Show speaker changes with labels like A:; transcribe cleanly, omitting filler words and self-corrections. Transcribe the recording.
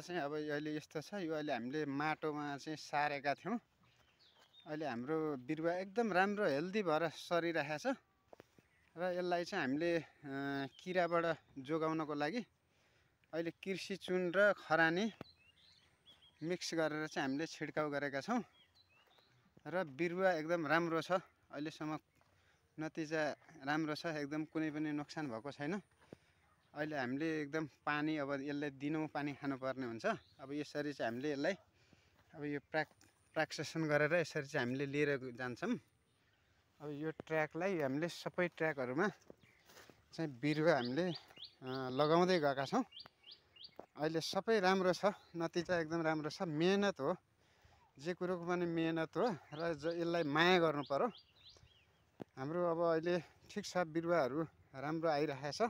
A: चाहिँ अब अहिले यस्तो छ, यो अहिले हामीले माटोमा चाहिँ सारेका थियौँ। अहिले हाम्रो बिरुवा एकदम राम्रो हेल्दी भएर सरिरहेको छ र यसलाई चाहिँ हामीले किराबाट जोगाउनको लागि अहिले कृषि चुन र खरानी मिक्स गरेर चाहिँ हामीले छिड्काउ गरेका छौँ र बिरुवा एकदम राम्रो छ। अहिलेसम्म नतिजा राम्रो छ, एकदम कुनै पनि नोक्सान भएको छैन। अहिले हामीले एकदम पानी अब यसलाई दिनौँ पानी खानुपर्ने हुन्छ। अब यसरी चाहिँ हामीले यसलाई अब यो प्राक्सेसन गरेर यसरी चाहिँ हामीले लिएर जान्छौँ। अब यो ट्र्याकलाई हामीले सबै ट्र्याकहरूमा चाहिँ बिरुवा हामीले लगाउँदै गएका छौँ। अहिले सबै राम्रो छ, नतिजा एकदम राम्रो छ। मेहनत हो, जे कुरोको पनि मेहनत हो र यसलाई माया गर्नु पर्यो। हाम्रो अब अहिले ठिक छ, बिरुवाहरू राम्रो आइरहेको छ।